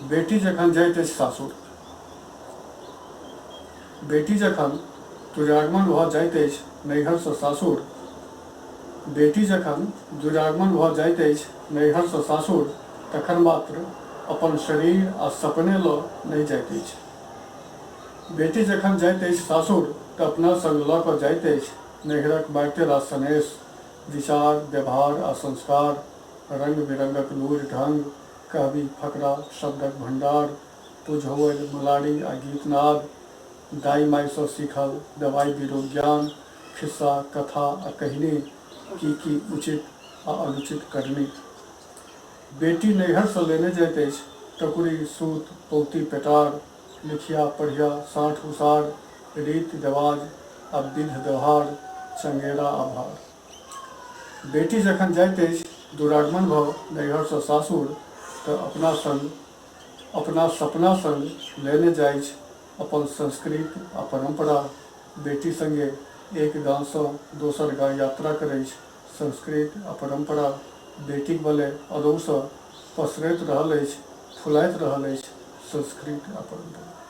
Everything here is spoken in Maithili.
बेटी जखन जाइत अछि सासुर। बेटी जखन दुरागमन भऽ जाइत अछि नैहरसँ सासुर। बेटी जखन दुरागमन भऽ जाइत अछि नैहरसँ सासुर तखन मात्र अपन शरीर आ सपने लऽ नहि जाइत अछि। बेटी जखन जाइत अछि सासुर तऽ अपना संग लऽ कऽ जाइत अछि नैहरक मारिते रास सनेस, विचार, व्यवहार आ संस्कार, रंग-बिरंगक लूरि-ढंग, कहबी, फकरा, शब्दक भंडार, बुझौअलि, मलारी आ गीत-नाद, दाइ-माइसँ सीखल दवाइ-बिरोग ज्ञान, खिस्सा, कथा आ कहिनी, की-की उचित आ अनुचित करनी। बेटी नैहरसँ लेने जाइत अछि टकुरी, सूत, पौती, पेटार, लिखिया, पढ़िया, साँठ उसार, रीत-रेवाज आ विध-व्यवहार, चंगेरा आ भार। बेटी जखन जाइत अछि दुरागमन भऽ नैहरसँ सासुर तँ अपना संग अपना सपना संग लेने जाइछ अपन संस्कृत आ परम्परा। बेटी संगे एक गाँसँ दोसर गाँ यात्रा करैछ संस्कृत आ परम्परा। बेटीक बलें अदौसँ पसरैत रहल अछि, फुलाइत रहल अछि संस्कृत आ परम्परा।